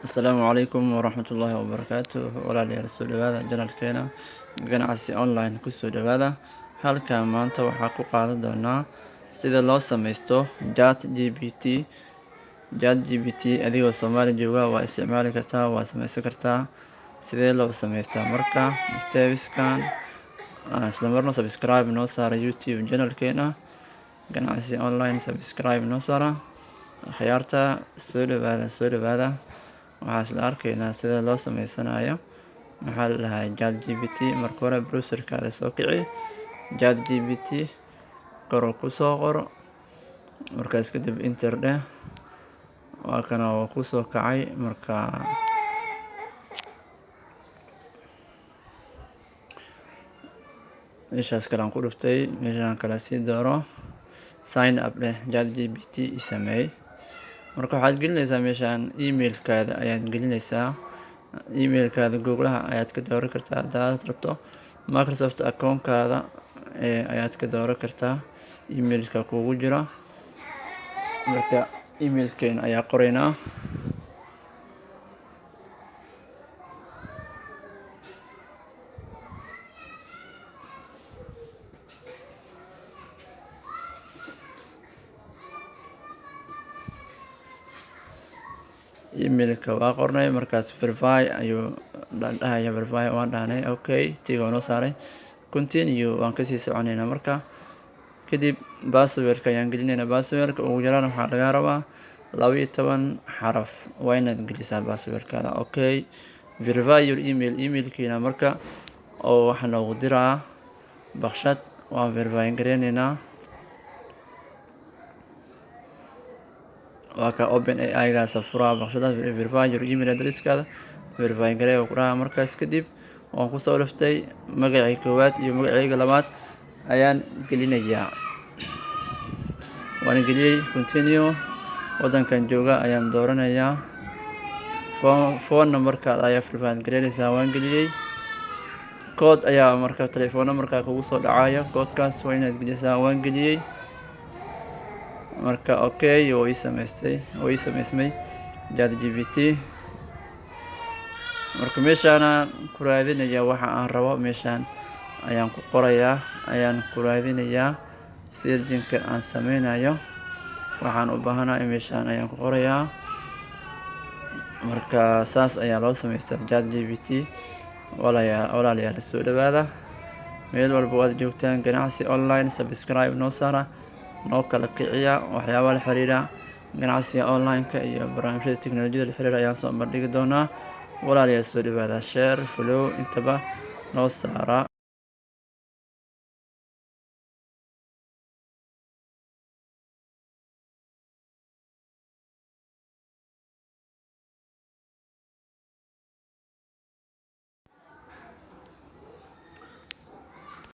Asalaamu calaykum waraxmatullaahi wabarakaatu. Walaalayaal, soo dhawaada channelkeena Ganacsi Online, kusoo dhawaada. Halkan maanta waxaa ku qaadan doonaa sida loo sameysto ChatGPT. ChatGPT adigoo Soomaali jooga waa isticmaali kartaa, waa sameysan kartaa. Sidee loo sameystaa? Marka stepskan aan isla marno. Subscribe noo saara YouTube channelkeena Ganacsi Online, subscribe noo saara. Akhyaarta, soo dhawaada, soo dhawaada. Waxaa isla arkaynaa sida loo sameysanayo, maxaa la dhahaa, ChatGPT. Marka hore browserkaada soo kici, ChatGPT kor kusoo qor. Markaas kadib enter dheh. Waa kana, waa kusoo kacay. Marka meeshaas kale aan ku dhuftay, meeshaan kale sii dooro, sign up dheh, ChatGPT sameey. Marka waxaad gelinaysaa meeshaan emailkaada ayaad gelinaysaa. Emailkaada Googlaha ayaad ka dooran kartaa. Haddaad rabto, Microsoft accountkaada ayaad ka dooran kartaa emailka kugu jira. Marka emailkeena ayaa qoraynaa. Emailka waa qornay. Markaas verify ayuu dhahaya. Verify waan dhahnay. Okay, tiga noo saaray. Continue waan kasii soconaynaa. Marka kadib passwordka ayaan gelinaynaa. Passwordka ugu yaraan waxaa laga rabaa 12 xaraf, waa inaad gelisaa passwordkaada. Okay, verify your email. Emailkiina marka oo waxaa noogu diraa baqshad, waan verify gareyneynaa. Waa ka OpenAI gaasa furaa baqshada. Verify your email addresskaada verify garey oo ku dhahaa. Markaas kadib waan kusoo dhuftay. Magacii koowaad iyo magacayga labaad ayaan gelinayaa, waan geliyey. Continue. Waddankan jooga ayaan dooranayaa. Phone numberkaada ayaa verify gareynaysaa, waan geliyey. Code ayaa marka telefoona markaa kugu soo dhacayo, codekaas waa inaad gelisaa, waan geliyey. Marka okay, wuu ii samaystay, wuu ii samaysmay ChatGPT. Marka meeshaana ku raadinaya waxa aan rabo, meeshaan ayaan ku qorayaa, ayaan ku raadinayaa. Searchinka aan sameynayo, waxaan u baahanahay meeshaan ayaan ku qorayaa. Marka saas ayaa loo samaystaa ChatGPT. Walaalayaal, soo dhawaada meel walba waad joogtaan. Ganacsi Online subscribe noo saara, noo kala kiciya. Waxyaaba la xiriira ganacsiga online-ka iyo barnaamijyada teknolojiyada la xiriira ayaan soo bandhigi doonaa. Walaalayaal, soo dhawaada. Share, follow intaba noo saara.